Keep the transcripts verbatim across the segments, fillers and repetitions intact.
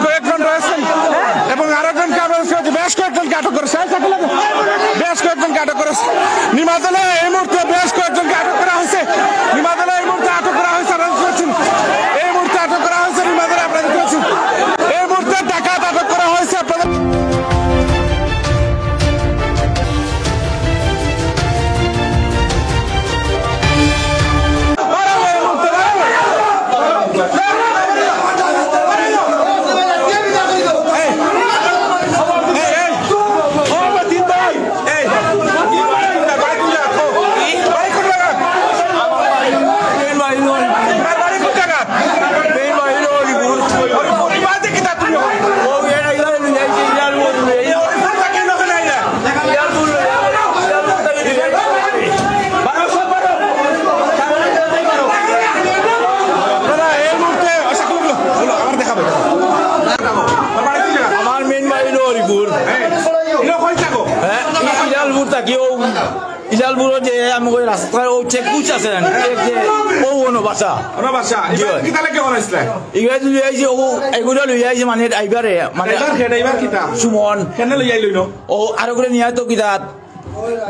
কয়েকজন রয়েছেন এবং আরো জনকে আমরা দেখতে পাচ্ছি, বেশ কয়েকজনকে আটক করেছে। এই সাইকেলে বেশ কয়েকজনকে আটক করেছে। নিমাদলে এই মুহূর্তে বেশ কয়েকজনকে আটক করা হয়েছে। নিমাদলে এই মুহূর্তে আটক করা হয়েছে, আপনারা দেখতে পাচ্ছেন। এই মুহূর্তে আটক করা হয়েছে নিমাদলে, আপনারা দেখতে পাচ্ছেন। এই মুহূর্তে ডাকাত আটক করা হয়েছে, আপনারা আমার মেইন বাড়ি হলো হরিপুর। হ্যাঁ, ইলালপুর থাকি। ও ইলালপুরও যে আমি কই রাস্তায় ও চেক পোস্ট আছে জানি, চেক যে ও অন্য ভাষা। অন্য ভাষা। জি ইবার হয়। কিতা লাগে অনাইছলা? ইবার লই আইছে ও, এগুলো লই আইছে মানে ড্রাইভারে, মানে ড্রাইভার কে, ড্রাইভার কিতা? সুমন। কেন লই আইলো ইনো? ও আরো করে নিয়ে তো কিতা,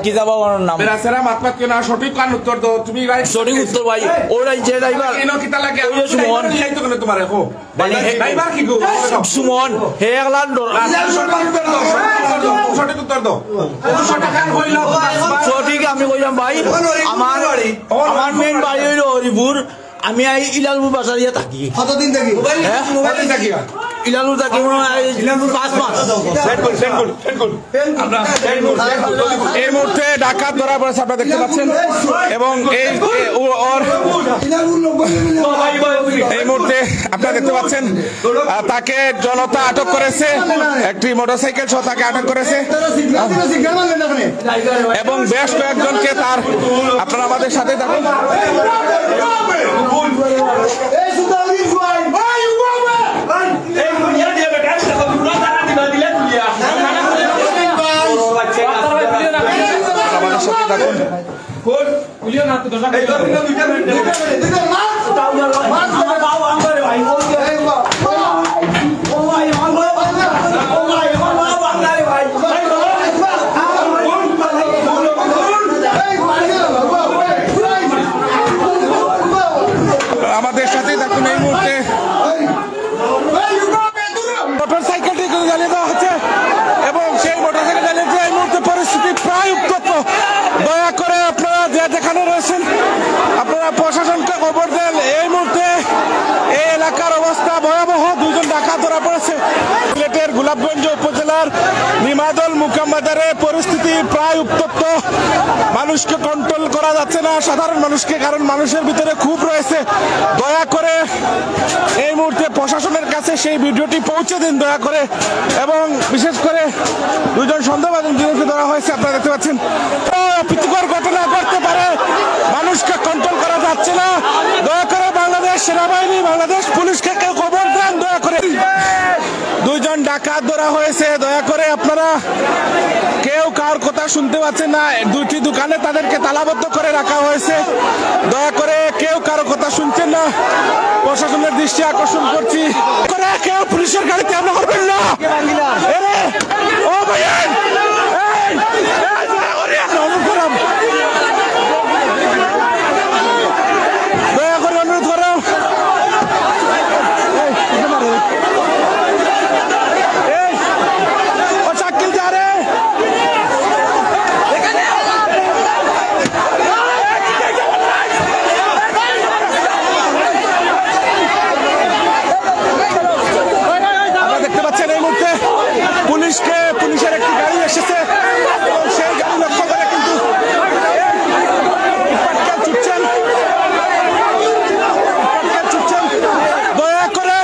কিতা বাবার নাম? বেড়া সেরা মাত মাত কেন? সঠিক কান উত্তর দাও। তুমি ভাই সঠিক উত্তর ভাই। ওরাই যে ড্রাইভার। ইনো কিতা লাগে? ওই যে সুমন। ড্রাইভার লই আইতো কেন তোমার এখন? মানে, ড্রাইভার কি গো? সুমন, হে একলা ডর-, না, সঠিক উত্তর দাও, সঠিক উত্তর দাও, সঠিক উত্তর দাও। সঠিক আমি কইলাম ভাই, আমার, আমার মেইন বাড়ি হইল হরিপুর, আমি এই ইলালপুর বাসা দিয়া থাকি। কতদিন থাকি? হ্যাঁ? কতদিন থাকি? ইলালপুর থাকি মনে হয় এই পাঁচ মাস। সেট করি, সেট করি, সেট করি। এই মুহূর্তে ডাকাত ধরা পড়েছে, আপনারা দেখতে পাচ্ছেন। এবং এই, এ, ও-, ওর এই মুহূর্তে আপনারা দেখতে পাচ্ছেন, আহ, তাকে জনতা আটক করেছে, একটি মোটরসাইকেল সহ তাকে আটক করেছে এবং বেশ কয়েকজনকে তার, আপনারা আমাদের সাথে থাকুন। আমাদের সাথে থাকুন। আমাদের সাথে থাকুন। এই মুহূর্তে মোটরসাইকেলটি কিন্তু জ্বালিয়ে দেওয়া হচ্ছে এবং সেই মোটরসাইকেল জ্বালিয়ে দিয়ে এই মুহূর্তে পরিস্থিতি প্রায় উত্তপ্ত। দয়া করে আপনারা যে যেখানে রয়েছেন, আপনারা প্রশাসনকে খবর দেন। এই মুহূর্তে এই এলাকার অবস্থা ভয়াবহ। দুইজন ডাকাত ধরা পড়েছে। সিলেটের গোলাপগঞ্জ উপজেলার নিমাদল মুকাম বাজারে পরিস্থিতি প্রায় উত্তপ্ত। মানুষকে কন্ট্রোল করা যাচ্ছে না, সাধারণ মানুষকে, কারণ মানুষের ভিতরে ক্ষোভ রয়েছে। দয়া করে এই মুহূর্তে প্রশাসনের কাছে সেই ভিডিওটি পৌঁছে দিন দয়া করে। এবং বিশেষ করে দুইজন সন্দেহভাজন যুবককে ধরা হয়েছে, আপনারা দেখতে পাচ্ছেন। অপ্রীতিকর ঘটনা ঘটতে পারে, মানুষকে কন্ট্রোল করা যাচ্ছে না। দয়া করে বাংলাদেশ সেনাবাহিনী, বাংলাদেশ পুলিশকে কেউ খবর দেন দয়া করে। দুইজন ডাকাত ধরা হয়েছে, দয়া করে আপনারা কেউ কার কথা শুনতে পাচ্ছেন না। দুইটি দোকানে তাদেরকে তালাবদ্ধ করে রাখা হয়েছে। দয়া করে কেউ কারো কথা শুনছেন না, প্রশাসনের দৃষ্টি আকর্ষণ করছি। করে কেউ পুলিশের গাড়িতে হামলা করবেন না। এরে, ও ভাই, এই, এই, এই, দয়া করে অনুরোধ করাম। দয়া করে অনুরোধ করাম। এই, এটা মারো। এই, ও শাকিল যা রে। আপনারা দেখতে পাচ্ছেন এই মুহূর্তে পুলিশকে, পুলিশের একটি গাড়ি এসেছে এবং সেই গাড়ি লক্ষ্য করে কিন্তু পাটকেল ছুটছেন, পাটকেল ছুটছেন। দয়া করে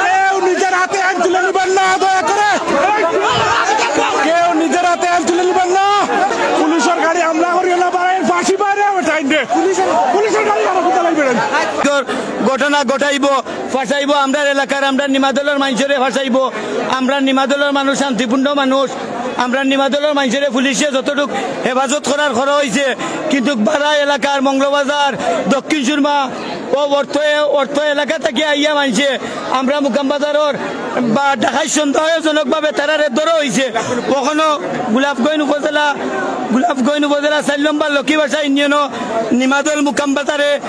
কেউ নিজের হাতে আইন তুলে নিবেন না, দয়া করে কেউ নিজের হাতে আইন তুলে নিবেন না। পুলিশের গাড়ি হামলা করিও না, বাড়াই ফাঁসি বাইরে টাইম দে। পুলিশের গাড়ি আমার কোথায় লাগবে না? ঘটনা ঘটাইবো, ফাঁসাইবো আমরার এলাকার, আমরার নিমাদলর মানুষরে ফাঁসাইবো। আমরার নিমাদলর মানুষ শান্তিপূর্ণ মানুষ। আমরার নিমাদলর মানুষরে পুলিশে যতটুক হেফাজত করার করা হইছে, কিন্তু বারা এলাকার মঙ্গলবাজার, দক্ষিণ সুরমা, ও অর্থ, অর্থ এলাকা থাকি আইয়া মানষে আমরা মুকাম বাজারর বা ঢাকায় সন্দেহজনকভাবে তারারে ধরা অইছে। অখনো গোলাপগঞ্জ উপজেলা, গোলাপগঞ্জ উপজেলা চাইর নম্বর লক্ষ্মীবাসা ইউনিয়নো নিমাদল মুকাম বাজারে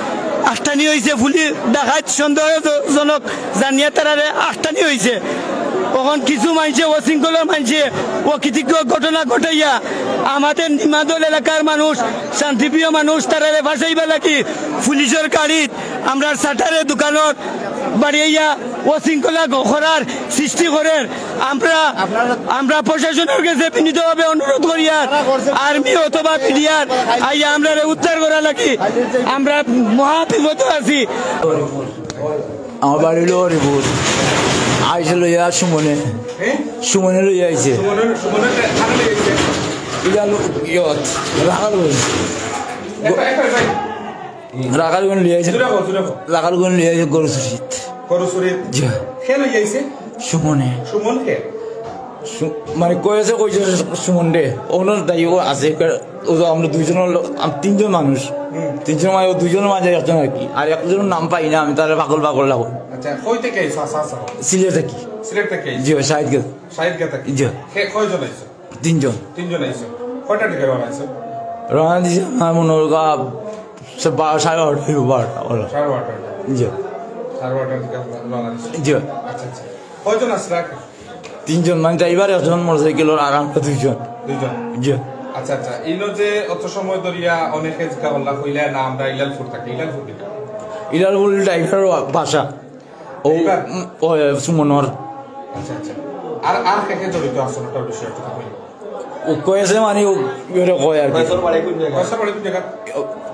আটকানি অইছে। পুলিশ ঢাকায় সন্দেহজনক জানিয়া তারারে আটকানি অইছে। অখন কিছু মানষে, অশৃঙ্খলার মানষে অকৃতজ্ঞ ঘটনা ঘটাইয়া আমাদের নিমাদল এলাকার মানুষ, শান্তিপ্রিয় মানুষ, তারারে ফাঁসাইবার লাগি পুলিশর গাড়িত আমরার শাটারে দোকানর বাড়িয়া অশৃঙ্খলা গ-, করার সৃষ্টি করের। আমরা, আমরা প্রশাসনর গেছে বিনীতভাবে অনুরোধ করিয়ার, আর্মি অথবা পিডিআর আইয়া আমরারে উদ্ধার করা লাগি। আমরা মহা বিপদো আছি। আমার বাড়ি অইলো হরিপুর। আইছে লইয়া সুমনে, সুমনে লইয়া আইছে। ইটা হলো ইয়ত, রাখালগঞ্জ। রাখালগঞ্জ লইয়া আইছে। রাখালগঞ্জ লইয়া আইছে গরু চুরিত। গরু চুরিত? জি। কে লইয়া আইছে? সুমনে। সুমন কে? সু-, মানে কইছে, কইছে সুমন রে। অনর দায়িত্ব আছে। ও তো আমরা দুইজন হলো, আম-, তিনজন মানুষ। হুম। তিনজন মানে ও দুইজনের মাঝে একজন আর কি। আর একজনের নাম পাই না আমি, তারে পাগল পাগল লাগো। আচ্ছা, কই থাকি আইছো? আচ্ছা, আচ্ছা। সিলেট থাকি। সিলেট থাকি আইছো? জি, শাহিদগাঁও। শাহিদগাঁও থাকি? জি। কে, কয়জন আইছো? তিনজন। তিনজন আইছো। কয়টার দিকে রওনা আইছো? রওনা দিছি আমার মনে হয় গা, সে বা-, সাড়ে বারোটা হইব, বারোটা, বলো। সাড়ে বারোটার দিকে? জি। সাড়ে বারোটার দিকে রওনা দিছো? জি। আচ্ছা, আচ্ছা। কয়জন আছলা? তিনজন, মানে ড্রাইভার একজন, মোটরসাইকেলর আর আমরা দুইজন। দুইজন? জি। আচ্ছা, আচ্ছা। ইনো যে অত সময় ধরিয়া অনেকে জিকা বললা কইলা না আমরা ইলালপুর থাকি, ইলালপুর কিতা? ইলালপুর ড্রাইভারর বাসা। ও, ড্রাইভার? উম, ও, এ, সুমনর। আচ্ছা, আচ্ছা। আর, আর কে কে জড়িত আছইন ওটার বিষয়ে একটু কইন। ও কয়েছে মানে ও, ওরে কয় আর কি। কয়েছর বাড়ি কোন জায়গা? কয়েছর বাড়ি কোন জায়গা?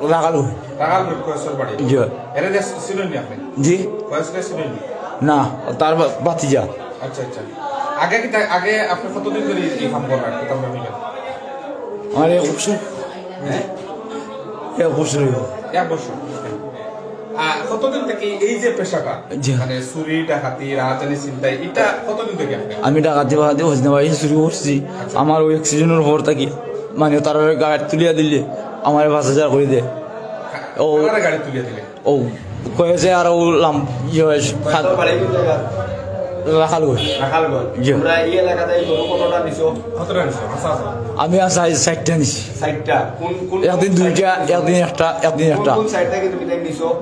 রাখালগঞ্জ। রাখালগঞ্জ কয়েছর বাড়ি। জি। এরে দেশ চিনইন নি আপনি? জি। কয়েছরে চিনইন নি? না, তার বা-, ভাতিজা। আচ্ছা, আচ্ছা। আগে কিতা, আগে আপনি কতদিন ধরি এই কাম কররা, কিতা আমরা মিলে? আমার এক বছর। হ্যাঁ? এক বছর হইব। এক বছর। আর কতদিন থাকি এই যে পেশাটা, জি। মানে চুরি, ডাকাতি, রাহাজানি, ছিনতাই, ইটা কতদিন থাকি আপনি? আমি ডাকাতি বাকাতি করছি না ভাই, চুরি করছি। আচ্ছা। আমার ওই অ্যাক্সিডেন্টর পর থাকি, মানে তারা গাড়ি তুলিয়া দিলে আমার পাঁচ হাজার করি দেয়। ও। কারারে গাড়ি তুলিয়া দিলে? ও, কয়েছে আর ও লাম-, ইয়ে হয়, কয়েছর বাড়ি কোন জায়গা? রাখালগঞ্জ। রাখালগঞ্জ। জি। তোমরা এই এলাকাত এই গরু কতটা নিছো? কতটা নিছো? আচ্ছা, আচ্ছা। আমি আর চাই-, চাইরটা নিছি। চাইরটা? কোন, কোন, একদিন কোন দুইটা, সাইড থেকে নিছো? একদিন একটা, একদিন কোন, একটা। কোন সাইড থাকি তুমি তাই নিছো?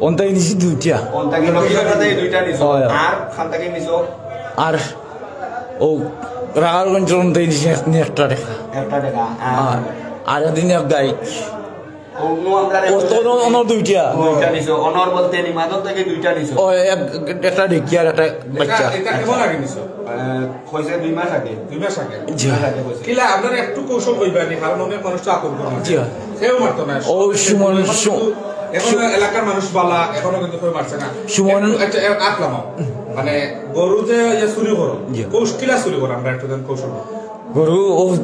অন থাকি নিছি দুইটা। অন থাকি লক্ষ্মীবাজার থাকি দুইটা নিছো? হয়। আর খান থাকি নিছো? আর ও রাখালগঞ্জ অন থাকি নিছি একদিন একটা টাকা। একটা টাকা, হ্যাঁ। আর, আর একদিন এক গাই। অন্য আমরা ও তো অন্য, অন্য দুইটা। দুইটা নিছো। অনর বলতে নিমাদল থাকি দুইটা নিছো। ও, এক, একটা ঢেকি আর একটা বাচ্চা। এটা, এটা কেমন আগে নিছো? আহ, হইছে দুই মাস আগে। দুই মাস আগে? জি। দুই মাস আগে হইছে। কিলা, আপনারা একটু কৌশল কইবা নি, কারণ অনেক মানুষ তো আতঙ্ক মারে। জি। কেউ মারতো না। ও, সুমন, এখনো সু-, কিন্তু, এখনো সু-, এলাকার মানুষ বালা, এখনো কিন্তু কেউ মারছে না। সুমন। একটু, আচ্ছা, এ, আতলামা। মানে, গরু যে ইয়ে চুরি করো, জি। কৌশ-, কিলা চুরি করো, আমরা একটু দেন কৌশল। গরু, ও,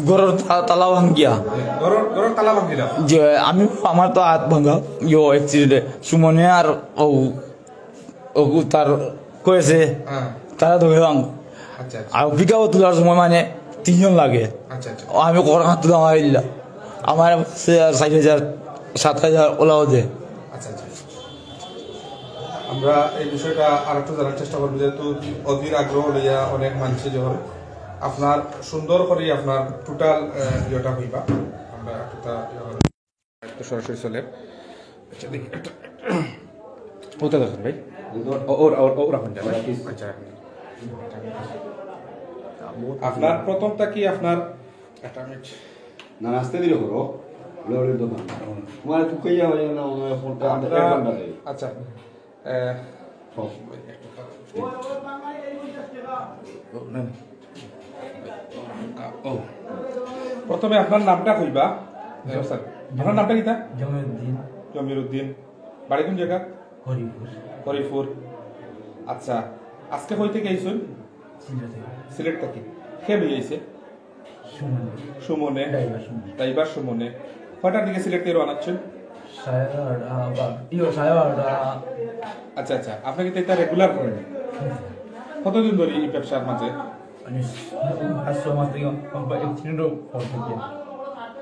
গরুর তা-, তালা ভাঙ্গিয়া। ঘরর, ঘরর তালা ভাঙিলা? যে আমি, আমার তো হাত ভাঙা, ইয়ো, অ্যাক্সিডেন্টে। সুমনে আর ও, ও তার কয়েছে, হ্যাঁ। তারা ধরে ভাঙ। আচ্ছা, আচ্ছা। আর পিকআপ তোলার সময় মানে তিনজন লাগে। আচ্ছা, আচ্ছা। ও আমি কর হাত তুলা মারিল্লা। আমার সে আর ষাট হাজার, সাত হাজার ওলাও দে। আচ্ছা, আচ্ছা। আমরা এই বিষয়টা আরেকটু জানার চেষ্টা করবো, যেহেতু অধীর আগ্রহ লইয়া অনেক মানষে যখন আপনার সুন্দর করি আপনার টোটাল, আহ, ইয়েটা হইবা, আমরা একটা ইয়ে হবে। তো সরাসরি চলে। আচ্ছা, দেখি একটা। ওটা দেখুন ভাই। ও, ওর, ওর, ওর এখন যাবে। আচ্ছা, রাখুন। আপনার প্রথমটা কি আপনার একটা মিনিট। না, আস্তে ধীরে করো। ওরে, ওরে, দোকান। তোমার একটু কইয়া হয়ে না, ওনার ফোনটা আমরা, এক ঘন্টা দেয়। আচ্ছা। এ, ও, না, না। ও। প্রথমে আপনার নামটা কইবা। এ, স্যার, আপনার নামটা কিতা? জমিরুদ্দিন। জমিরুদ্দিন। বাড়ি কোন জায়গা? হরিপুর। হরিপুর। আচ্ছা, আজকে কই থাকি আইছইন? সিলেট থাকি। সিলেট থাকি। কে লই আইছে? সুমনে। সুমনে। ড্রাইভার সুমনে। ড্রাইভার সুমনে। কয়টার দিকে সিলেট থাকি রওনা দিছইন? সাড়ে এগারোটা, বা-, ইয়ো, সাড়ে বারোটা। আচ্ছা, আচ্ছা। আপনি কিতা ইটা রেগুলার করেন? হুম। কতদিন ধরি এই ব্যবসার মাঝে? মানে, পাঁচ ছয় মাস থাকি, বা, অ্যাক্সিডেন্টর পর থাকি।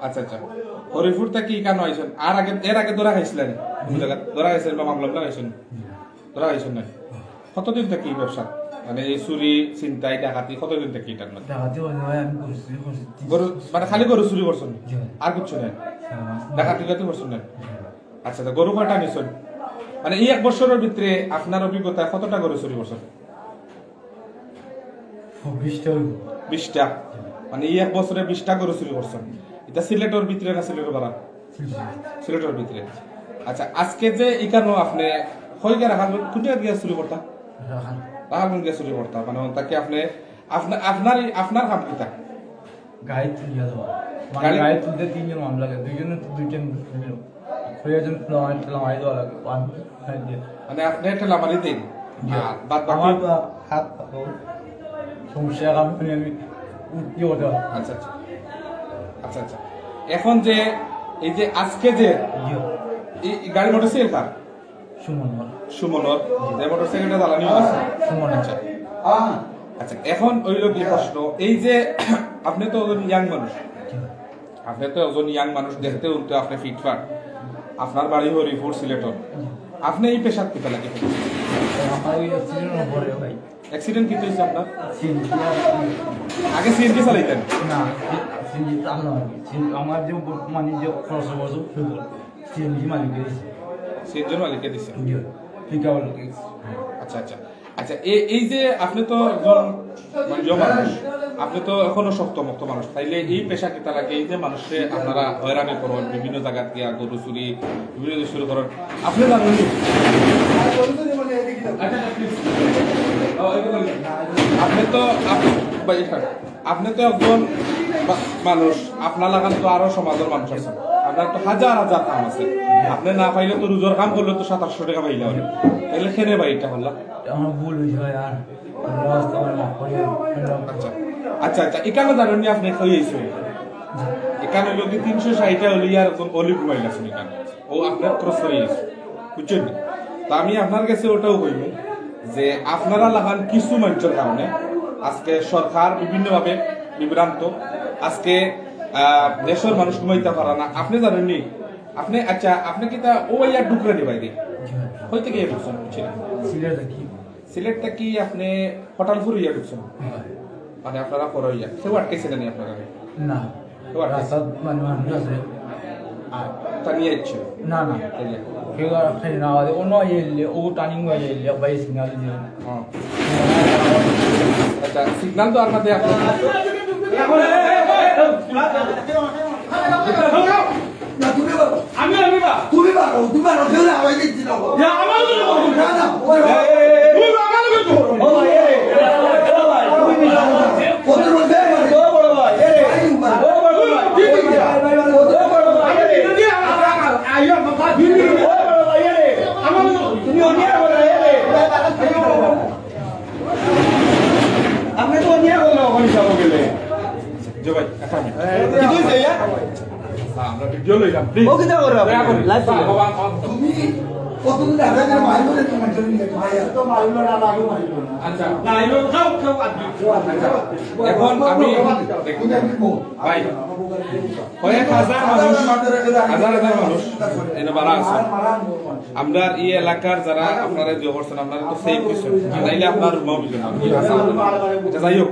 আচ্ছা, আচ্ছা। হরিপুর থাকি ইকানো আইছইন, আর আগে, এর আগে ধরা খাইছইন নি? কোন জাগাত ধরা খাইছইন বা মামলা মামলা খাইছইন? ধরা খাইছইন না? কতদিন থাকি এই ব্যবসা, মানে এই চুরি, ছিনতাই, ডাকাতি, কতদিন থাকি ইটার মধ্যে? ডাকাতি অয় না ভাই, আমি গরু চুরি করছি। গরু, মানে খালি গরু চুরি করছইন? জি ভাই। আর কিচ্ছু নাই? না। ডাকাতি টাকাতি করছইন না? জি ভাই। আচ্ছা, তো গরু কয়টা নিছইন? মানে এই এক বছরর ভিতরে আপনার অভিজ্ঞতায় কতটা গরু চুরি করছইন? বিশটা অইবো। বিশটা? মানে এই এক বছরে বিশটা গরু চুরি করছইন? ইটা সিলেটর ভিতরে না সিলেটর বারা? সিলেটর ভিতরে। আচ্ছা, আজকে যে ইকানো আপনে কই গিয়া রাখাল, কোন জাগাত গিয়া চুরি করতা? রাখাল। রাখাল গিয়া চুরি করতা, মানে ওটা কি আপনে, আপনা-, আপনার, আপনার কাম কিতা? গাড়ি তুলিয়া দেওয়া। মানে গাড়ি গাড়ি তুলতে তিনজন মামলা লাগে, দুইজনে তো দুইজন তুলল। কয়জন লামাই, লামাই দেওয়া লাগে, পাঁচ, ছয় দিয়ে। মানে আপনে একটা লামারি দেন, জি। আর বাদ বাকি আমার তো হাত পাতো সমস্যা, আমি, আমি উঠতে ওঠা। আচ্ছা, আচ্ছা। আচ্ছা, আচ্ছা। এখন যে, এই যে আজকে যে, জি। এই, এই গাড়ি মোটরসাইকেল কার? সুমনর। সুমনর। যে মোটরসাইকেলটা জ্বালানি আছে? সুমন। আচ্ছা। আচ্ছা, এখন অইলো কি প্রশ্ন, এই যে আপনে তো একজন ইয়াং মানুষ, জি। আপনে তো একজন ইয়াং মানুষ, দেখতে উঠতে আপনে ফিটফাট, আপনার বাড়ি হরিপুর সিলেটর, আপনে এই পেশাত কিতা লাগি? আমার ওই অ্যাক্সিডেন্ট পরে ভাই। অ্যাক্সিডেন্ট কিতা অইছে আপনার? সিএনজি আর আগে সিএনজি চালাইতেন? না, সিএনজি চালানো হয়নি। সিএনজি, আমার যে বর্তমানে যে খরচ খরচ, সিএনজি মালিকে দিছে। সিএনজির মালিকে দিছে? জি, পিকআপ মালিকে দিছে। আচ্ছা, আচ্ছা। আচ্ছা, এ-, এই যে আপনে তো একজন মানে মানুষ, আপনে তো এখনো শক্ত মক্ত মানুষ, তাইলে এই পেশা কিতা লাগে? এই যে মানুষরে আপনারা হয়রানি করইন, বিভিন্ন জাগাত গিয়া গরু চুরি, বিভিন্ন জিনিস চুরি করইন, আপনে জানইন নি? আপনে তো আপ-, ভাই, এখানে। আপনে তো একজন বা-, মানুষ, আপনার লাখান তো আরো সমাজর মানুষ আছে, আপনার তো হাজার হাজার কাম আছে। আপনে না পাইলে তো রোজর কাম করলে তো সাত আটশো টেকা পাইলা অইলে, তাইলে কেনে ভাই ইটা করলা? আমার ভুল অইছে ভাই, আর আল্লাহ রাস্তা আমার মাফ করি দেন। আচ্ছা, আচ্ছা, আচ্ছা, ইকানো জানইন নি আপনে কই আইছইন? ইকানো অইলো কি তিনশো ষাইটটা অইলো ইয়ার একজন অলি ঘুমাইলা শুনি কান। ও আপনার ক্রস করি আইছে, বুঝছইন নি? তো আমি আপনার গেছে ওটাও কইমু যে আপনারা লাখান কিছু মানষর কারণে আজকে সরকার বিভিন্নভাবে বিভ্রান্ত, আজকে, আহ, দেশর মানুষ ঘুমাইতা পারা না। আপনে জানইন নি? আপনে, আচ্ছা, আপনে কিতা ও ইয়ার ডুকরা নি বাইরে? জি ভাই। কই থাকি ঢুকছইন? বুঝছি না। সিলেট থাকি। সিলেট থাকি আপনে পঠানপুর অইয়া ঢুকছইন? জি ভাই। মানে আপনারা পরে অইয়া। কেউ আটকাইছে না নি আপনারা? না। কেউ আটকাইছে? রাস্তাত মানে মানুষ আছে। আর টানিয়া আইছে? না, না। টানিয়া। কেউ আর খালি না, অন্য এলে, ও টার্নিং অইয়া এলে, ভাই সিগন্যাল দিয়ে। হ্যাঁ। আচ্ছা, সিগন্যাল তো আপনাদের এখন না, তুমি পারো। আমি, আমি পারো। তুমি পারো, তুমি পারো, কেউ না, আমায় দিচ্ছি না। না, আমার লগে করো। না, না, ওই, ওই। তুমি আমার লগে করো। ও ভাই, এ রে। ও ভাই, তুমি মিশো না। কত বলবে? ও বড় ভাই, এ রে। ও বড় ভাই, এ রে। ও বড় ভাই, এ রে। ও বড় ভাই, এ রে। আমার লগে করো। তুমি অন্যায় করো, এ রে। আপনি তো অন্যায় করলেন ওখানে যাবো গেলে। জি ভাই, একটা মিনিট। কি হইছে, ইয়া? না, আমরা ভিডিও লইলাম, প্লিজ। ও, কিতা করে আপনি? দয়া করে। লাইভ চলে। বাবা, বাবা। তুমি কতদিন আগে করে মাইল করে তুমি মাইল করে নিয়ে তো ভাই, আর তো মাইল না, মাইল মাইল না। আচ্ছা, না, এলো, যাও, যাও, আর কি। আচ্ছা, এখন আমি দেখুন, ভাই, কয়েক হাজার মানুষ, হাজার হাজার মানুষ এনে বাড়া আছে। আমরা এই এলাকার যারা আপনারা যে করছেন, আপনারা তো সেভ করছেন, নাইলে আপনার রুমও বুঝে না। আচ্ছা, যাই হোক,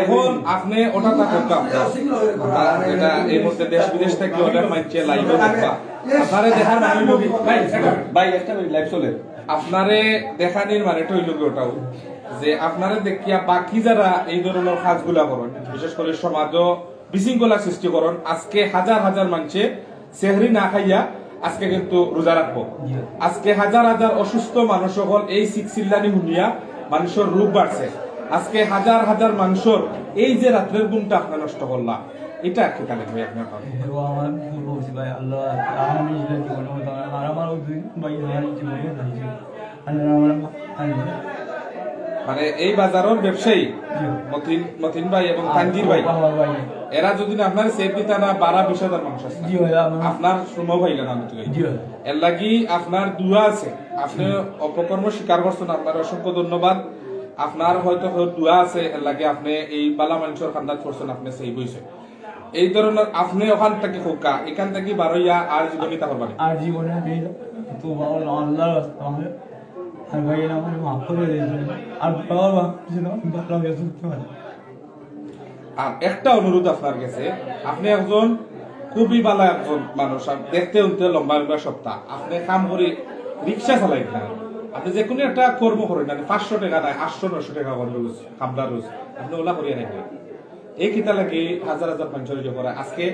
এখন আপনি ওটা থাকুক, আপনার এটা এই মুহূর্তে দেশ বিদেশ থেকে অনেক মানষে লাইভে দেখবা। আপনারে দেখার মানে হইল কি, ভাই, ভাই, একটা মিনিট, লাইভ চলে। আপনারে দেখানির মানে তো হইল কি ওটাও, যে আপনারে দেখিয়া বাকি যারা এই ধরনের কাজগুলা করেন, বিশেষ করে সমাজও বিশৃঙ্খলা সৃষ্টি করেন, আজকে হাজার হাজার মানষে সেহরি না খাইয়া আজকে কিন্তু রোজা রাখবো। জি। আজকে হাজার হাজার অসুস্থ মানুষ সকল এই চিল্লানি শুনিয়া মানুষের রোগ বাড়ছে। আজকে হাজার হাজার মানুষের এই যে রাত্রের ঘুমটা আপনার নষ্ট করলা, এটা কি কালে ভাই আপনার কারণে? ও আমার ভুল হয়েছে ভাই, আল্লাহ, আমি নিজের জীবনে হতো না, আর আমার ওই দুই ভাই আমার জীবনে হয়েছে। আল্লাহ আমার, আল্লাহ। মানে এই বাজারের ব্যবসায়ী জি। মতিন, মতিন ভাই এবং ও, তানজির ভাই, ও, ভাই। এরা যদি না আপনার সেফ দিতা না, বারো বিশ হাজার মানুষ আছে। জি ভাই, আমার আপনার সময় পাইলে না আমি তুই। জি ভাই। এর লাগি আপনার দোয়া আছে, আপনি হুম। অপকর্ম স্বীকার করছেন, আপনার অসংখ্য ধন্যবাদ। আপনার হয়তো কেউ দোয়া আছে, এর লাগি আপনি এই বালা মানুষের খান্দাত পড়ছেন, আপনি সেভ হইছেন। এই ধরনের আপনে ওখান থাকি কউক্কা, এখান থাকি বারইয়া আর জীবনে তা করবা না। আর জীবনে আমি তো বাবা আল্লাহ রাস্তা আমি আর ভাই না মানে মাফ করে দিয়েছেন। আর বাবা বাপ ছিল ভালো হয়ে চলতে পারে। আর একটা অনুরোধ আপনার গেছে, আপনে একজন খুবই ভালা একজন মানুষ, আর দেখতে হুনতে লম্বা লম্বা সপ্তাহ, আপনে কাম করি রিক্সা চালাইন না, আপনে যে কোনো একটা কর্ম করেন না, পাঁচশো টেকা নাই, আটশো নয়শো টেকা করে রোজ, কামলা রোজ, আপনে ওলা করিয়া রাখবেন। এই কিতা লাগি হাজার হাজার মানুষের ইয়ে করা। আজকে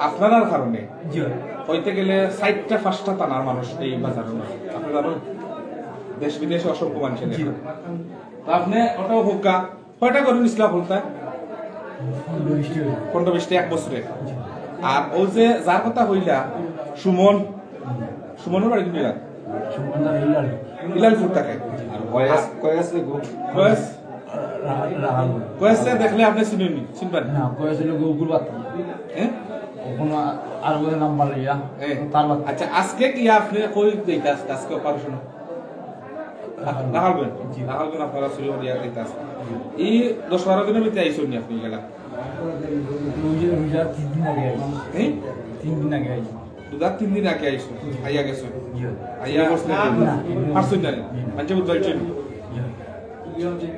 আপনারার কারণে জি। কইতে গেলে চাইরটা পাঁচটা থানার মানুষ এই বাজারো নাই। আপনে জানেন, দেশ বিদেশে অসংখ্য মানুষের জি। তো আপনে ওটাও কউক্কা, কয়টা গরু নিছলা বলতা? পনেরো বিশটা। পনেরো বিশটা এক বছরে। আর ও যে যার কথা কইলা, সুমন, সুমনর বাড়ি কোন জায়গা? সুমন তার ইলাল। ইলালপুর থাকে। আর কয়েস, কয়েস রে গো। কয়েস? রা-, রাহাল। কয়েসরে দেখলে আপনে চিনইন নি, চিনবা নি? না, কয়েস হলো গো, গুরবাত। হ্যাঁ? ওখানে আর বলে নাম্বার লইয়া, হ্যাঁ। তার বাদ। আচ্ছা, আজকে কি আপনে কই যাইতা আজকে, আজকে অপারেশন? রাখালগঞ্জ। জি। রাখালগঞ্জ আপনারা চুরি করিয়া দিতে আসেন। এই দশ বারো দিনের ভিতরে আইসন নি আপনে গেলা? রোজা, রোজা তিন দিন আগে আইছি। হ্যাঁ? তিন দিন আগে আইছি। রোজা তিন দিন আগে আইসো, আইয়া গেছো। জি। আইয়া না, না। পারছইন না? জি। মানুষে বুঝতে পারছইন? জি।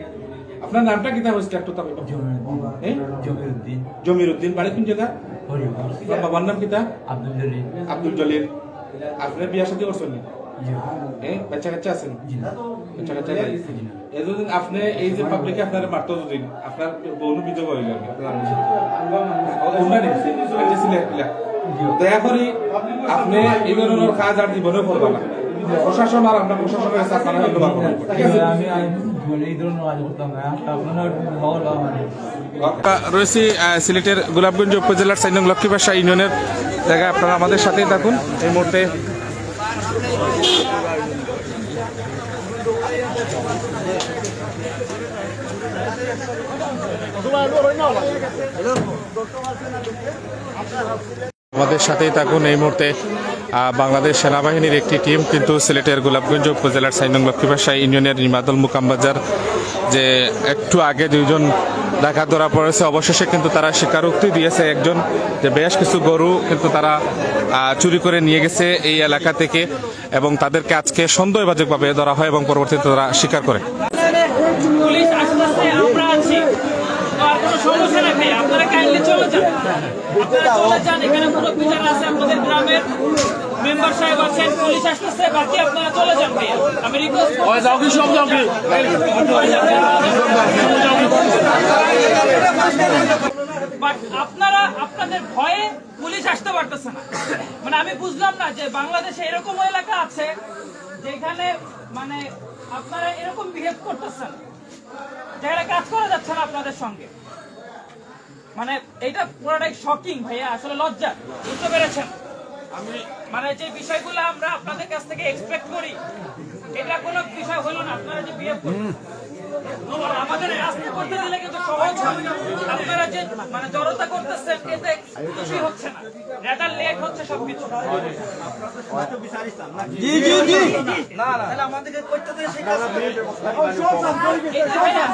আপনার নামটা কিতা হয়েছে একটু তাকে? জমিরুদ্দিন। হ্যাঁ? জমিরুদ্দিন। জমিরুদ্দিন, বাড়ি কোন জায়গা? হরিপুর। আপনার বাবার নাম কিতা? আব্দুল জলিল। আব্দুল জলিল। আপনে বিয়া শাদী করছইন নি? জি। এ, বাচ্চা কাচ্চা আছেন? জি না। বাচ্চা কাচ্চা নাই? জি না। এতদিন আপনে এই যে পাবলিকে আপনারে মারতো দুদিন, আপনার বউনু বিধবা হইল। জি। দয়া করি আপনে এই ধরনের কাজ আর জীবনেও করবা না। প্রশাসন আর আমরা প্রশাসনের কাছে আপনারা ধন্যবাদ করবো। ঠিক আছে? আমি, আমি এই ধরনের কাজ করতাম না। আপনারা খবর পাওয়া মানে রয়েছি, আহ, সিলেটের গোলাপগঞ্জ উপজেলার চার নং লক্ষ্মীবাসা ইউনিয়নের জায়গায়। আপনারা আমাদের সাথেই থাকুন। এই মুহূর্তে আমাদের সাথেই থাকুন। এই মুহূর্তে, আহ, বাংলাদেশ সেনাবাহিনীর একটি টিম কিন্তু সিলেটের গোলাপগঞ্জ উপজেলার চার নং লক্ষ্মীবাসা ইউনিয়নের নিমাদল মুকামবাজার যে একটু আগে দুইজন ডাকাত ধরা পড়েছে, অবশেষে কিন্তু তারা স্বীকারোক্তি দিয়েছে একজন যে বেশ কিছু গরু কিন্তু তারা, আহ, চুরি করে নিয়ে গেছে এই এলাকা থেকে এবং তাদেরকে আজকে সন্দেহভাজকভাবে ধরা হয় এবং পরবর্তীতে তারা স্বীকার করে। পুলিশ আসতেছে, আমরা আছি, আর কোনো সমস্যা নাই ভাই, আপনারা কাইন্ডলি চলে যান। আপনারা চলে যান, এখানে মুরব্বী যারা আছে, আমাদের গ্রামের মেম্বার সাহেব আছেন, পুলিশ আসতেছে, বাকি আপনারা চলে যান ভাইয়া। আমি রিকোয়েস্ট করছি। ওই যাও কি, সব যাও কি? বাট আপনারা আপনাদের ভয়ে পুলিশ আসতে পারতেছে না। মানে আমি বুঝলাম না যে বাংলাদেশে এরকম এলাকা আছে যেখানে মানে আপনারা এরকম বিহেভ করতেছেন, যেখানে কাজ করা যাচ্ছে না আপনাদের সঙ্গে। মানে এটা পুরাটাই শকিং ভাইয়া, আসলে লজ্জা, বুঝতে পেরেছেন? আমি মানে যে বিষয়গুলো আমরা আপনাদের কাছ থেকে এক্সপেক্ট করি, এটা কোনো বিষয় হলো না। আপনারা যে বিহেভ করছেন, আমাদের কাজ করতে দিলে কিন্তু সহজ হয়। আপনারা যে মানে জড়তা করতেছেন, এতে কিছুই হচ্ছে না। রেজাল্ট লেট হচ্ছে সবকিছু। জি, জি, জি। না, না। তাহলে আমাদেরকে করতে দিলে সেই কাজ। এই যে ভাইয়া,